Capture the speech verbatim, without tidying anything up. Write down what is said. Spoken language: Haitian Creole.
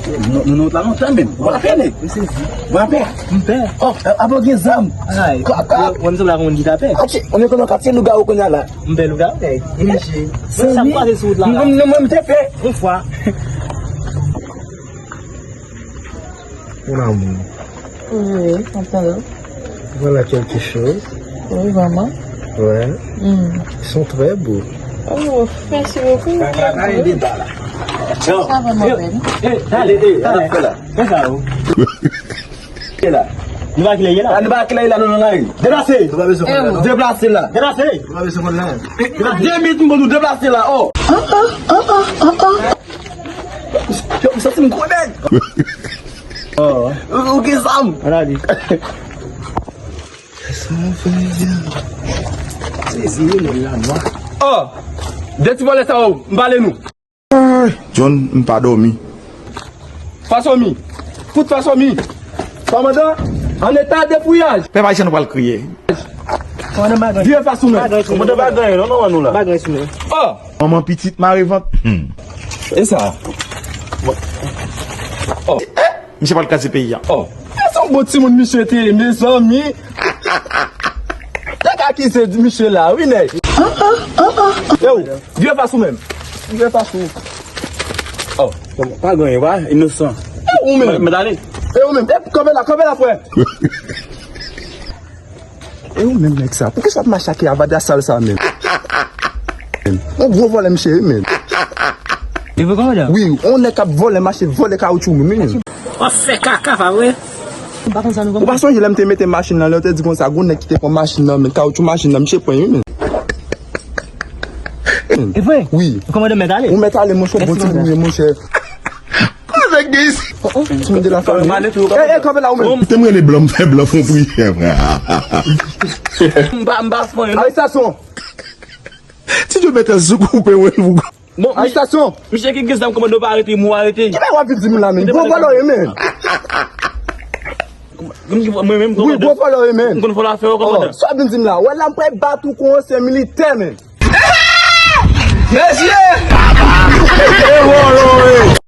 Nou, nou, nou la lontan menm. Ou pa pè, nèg? Ou pa pè? M pè. Oh, apa w gen zam? Ay. Kwa, kwa? Mwen, m sanble ak yon moun ki ta pè. Atche, on est dans le quartier loup-garou kounye a la. M pè loup-garou, nèg. Sa m kwaze sou wout la, la. Mwen, mwen, mwen, m te pè. Yon fwa. Mon amour. Oui, oui, m ap tande w. Voilà quelque chose. Oui, vraiment. Ouais. Hmm. Ils sont très beaux. Oh, merci beaucoup. Sa vrèman bèl. Talè, talè, talè. Fè sa, oh. Nou pa kilè ye la. Nou pa kilè ye la, nou nan lari. Deplase. Deplase la. Deplase. De minit, m ban nou deplase la, oh. Yo, m santi m gwo nèg. Oh. Ou gen zam. Ann ale. Sezi, nèg la nwa. Oh, de ti vòlè sa yo, m pale nou. John, m pa dòmi. Fasomi. Fout fasomi. Kòmandan, an eta de fouyaj. Pèp ayisyen nou pral kriye. Kòmandan, pa gen. Vire fas ou menm. Kòmandan, pa gen, non, non, nou la. Pa gen sou nou. Oh. Manman pitit mare vant. Hmm. E sa? Oh. Misye pral kraze peyi a. Oh. E se yon bon timoun misye te ye, mezanmi. Te ka akize misye la, wi, nèg. Yo, vire fas ou menm. Vire fas ou. Oh. Pa gen, pa inosan. E ou menm? Mèt ale. E ou menm? E, kanpe la, kanpe la, frè. E ou menm nèg sa, poukisa w ap mache ak avada sal sa menm? On gwo vòlè misye ye menm. E vre, kòmandan? Wi, on nèg k ap vòlè, mache vòlè kawotchou moun wi menm. W ap fè kaka, pa vre? M pa konn sa nou. Ou pa sonje lè m te mete machin nan, lè w te di konsa, gon nèg ki te pran machin nan, men kawotchou machin nan, misye pran wi menm. E vre? Wi. Kòmandan, mèt ale? Ou mèt ale, monchè, bon timoun wi, monchè. Kòman nèg gen isi? Oh, oh, timoun de la fanmi. Eh, eh, kanpe la ou menm. Kite m rele blan, m fè blan fon priyè, frè. M pa, m pa fon. Arestasyon. Ti Dye mèt sou koupe, wi. Bon, arestasyon. Misye ki gen zam, kòmandan, pa arete, m arete. Ki bagay w ap vin di m la menm? Gwo vòlè w ye menm. Mwen menm, wi, gwo vòlè w ye menm. M konn vòlè afè yo, kòmandan. Sa w ap vin di m la? Wè la m pral bat ou kon ansyen militè menm. Mesye! E vòlè w ye.